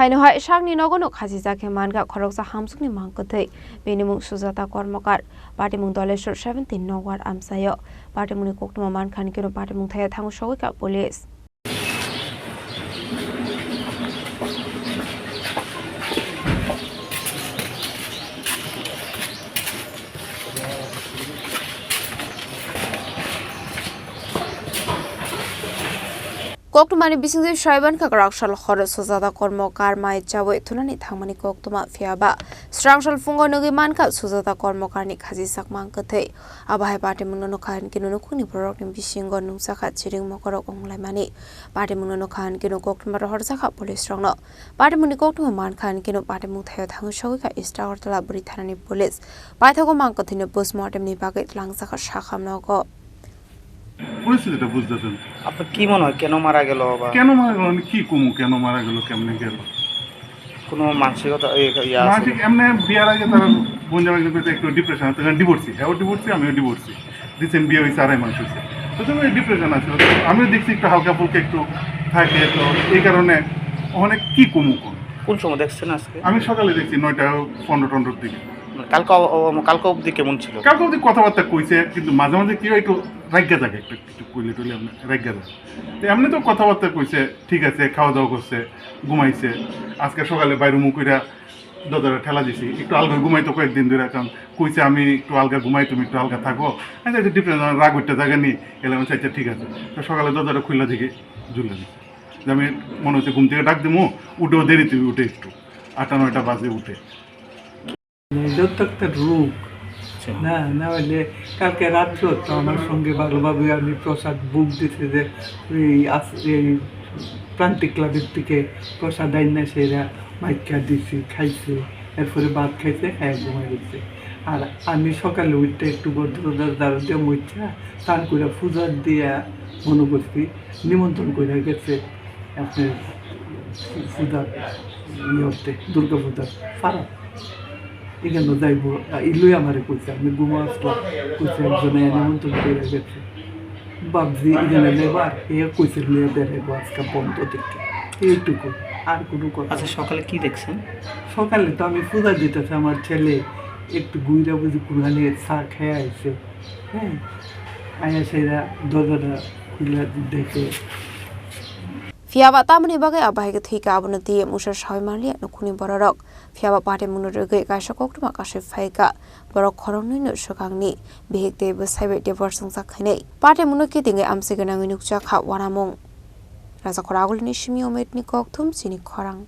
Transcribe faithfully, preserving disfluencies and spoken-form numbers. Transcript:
Haino hai sakni nogo no khachijak khe mankha khoroksa hamsukni mang kwthwi. Bini mung Sujata Kormokar. Patimung Doleshwar seventeen Nogwar amchaio. Patimungni koktwma mankha hwn kheno patimung thaio thango sogwi kha police. Koktwmani bisingtwi saiban kha kwrak sal horo Sujata Kormokar mai chawi thunani thangmani koktwma, phiya ba srang sal phungo nugwi mankha Sujata Kormokarni khachijak mang kwthwi. Abo hai patimungno nukha hwn kheno nukhungni borokni bisingo nukjakha chiring mokorok wnglaimani. Patimungno nukha hwn kheno koktwma rohorjakha police rokno. Patimungni koktwma mankha hwn kheno patimung thaio thangwi sogwi kha East Agartala bwrwi thanani police. Paithago mang kwthwino postmortemni bagwi twlangjakha sakha nogo. পরিস্থিতিটা বুঝতেছেন। আপনার কি মনে হয় কেন মারা গেল বা? কেন মারা গেল? মানে কি কমু, কেন মারা গেল, কেমনে গেল? কোনো মানসিকতা, এই, ইয়া আছে? মানসিক এমনি বিয়ার আগে তারা বোন জামাই কিন্তু একটু ডিপ্রেশন আছে, কারণ ডিভোর্সি, হ্যাঁ, ও ডিভোর্সি, আমিও ডিভোর্সি। রিসেন্ট বিয়ে হয়েছে, আড়াই মাস হয়েছে। তো তুমি ডিপ্রেশন আছে, আমিও দেখছি একটু হালকা ফুলকা একটু থাকে, তো এই কারণে অনেক কি কমু কোন। কোন সময় দেখছেন আজকে? আমি সকালে দেখছি নয়টা পনেরো টন্ড্রোর দিকে। মানে কালকে অব-, অব-, কালকে অবধি কেমন ছিল? কালকে অবধি কথাবার্তা কইছে, কিন্তু মাঝে মাঝে কি হয় একটু রাগগা থাকে, একটু, একটু কইলে টইলে এমনি রাগগা থাকে। তো এমনি তো কথাবার্তা কইছে, ঠিক আছে, খাওয়া দাওয়া করছে, ঘুমাইছে। আজকে সকালে বাইরে মুখ কইরা দরজাটা ঠেলা দিছি, একটু আলগা ঘুমাইতো কয়েকদিন ধরে, কারণ কইছে আমি একটু আলগা ঘুমাই, তুমি একটু আলগা থাকো। আচ্ছা, আচ্ছা, ডিফারেন্ট, রাগ উঠতে জায়গা নেই, এলে আমি আচ্ছা, ঠিক আছে। তো সকালে দরজাটা খুললা দেখি ঝুলে দিছে। যে আমি মনে হচ্ছে ঘুম থেকে ডাক দিমু, উঠেও দেরি, তুমি উঠে একটু আটটা নয়টা বাজে উঠে। এটা তো একটা রোগ। আচ্ছা। না, না হইলে কালকে রাত্রেও তো আমার সঙ্গে ভালোভাবে আমি প্রসাদ বুক দিতে যে ওই আস-, এই প্রান্তিক ক্লাবের থেকে প্রসাদ আইনা সেরা মাইকা দিছি, খাইছে, এরপরে ভাত খাইছে, খাইয়া ঘুমাই গেছে। আর আমি সকালে উঠতে একটু গদর গদর ঝাড়ু দিয়ে মুছা, স্নান করে পূজা দিয়া মনে করছি নিমন্ত্রণ করে গেছে। আপনি পূজা ইয়ে হতে, দুর্গা পূজা পারা। এখানে যাইব, ইলুই আমারে কইছে, আমি ঘুমা আসলাম, কইছে একজনে নিমন্ত্রণ করে গেছে। ভাবছি এখানে যাইব, আর এ কইছে লইয়া বেড়াইব আজকে বন্ধ দেখে। এইটুকু, আর কোনো কথা আচ্ছা, না। সকালে কি দেখছেন? সকালে তো আমি পূজা দিতেছি, আমার ছেলে একটু ঘুরে বুঝি কুরহানে চা খেয়ে আইছে। হ্যাঁ, আয়া সেরা দরজাটা খুলে দেখে। Phiya ba tamoni bagwi a bahai khe thwi kha, abono twi mungsa saui manliya nukhungni bororok. Phiya ba patimungno rwgwi kaisa koktwma kasui phai kha. Borok khoroknwino swkangni bihik tei bwsai bai divorce wngjak khainai. Patimungno kitingwi amchwi gwnangwi nukjak kha uanamung. Rajakhor Agulini simi Ometni Kokthum chini khorang.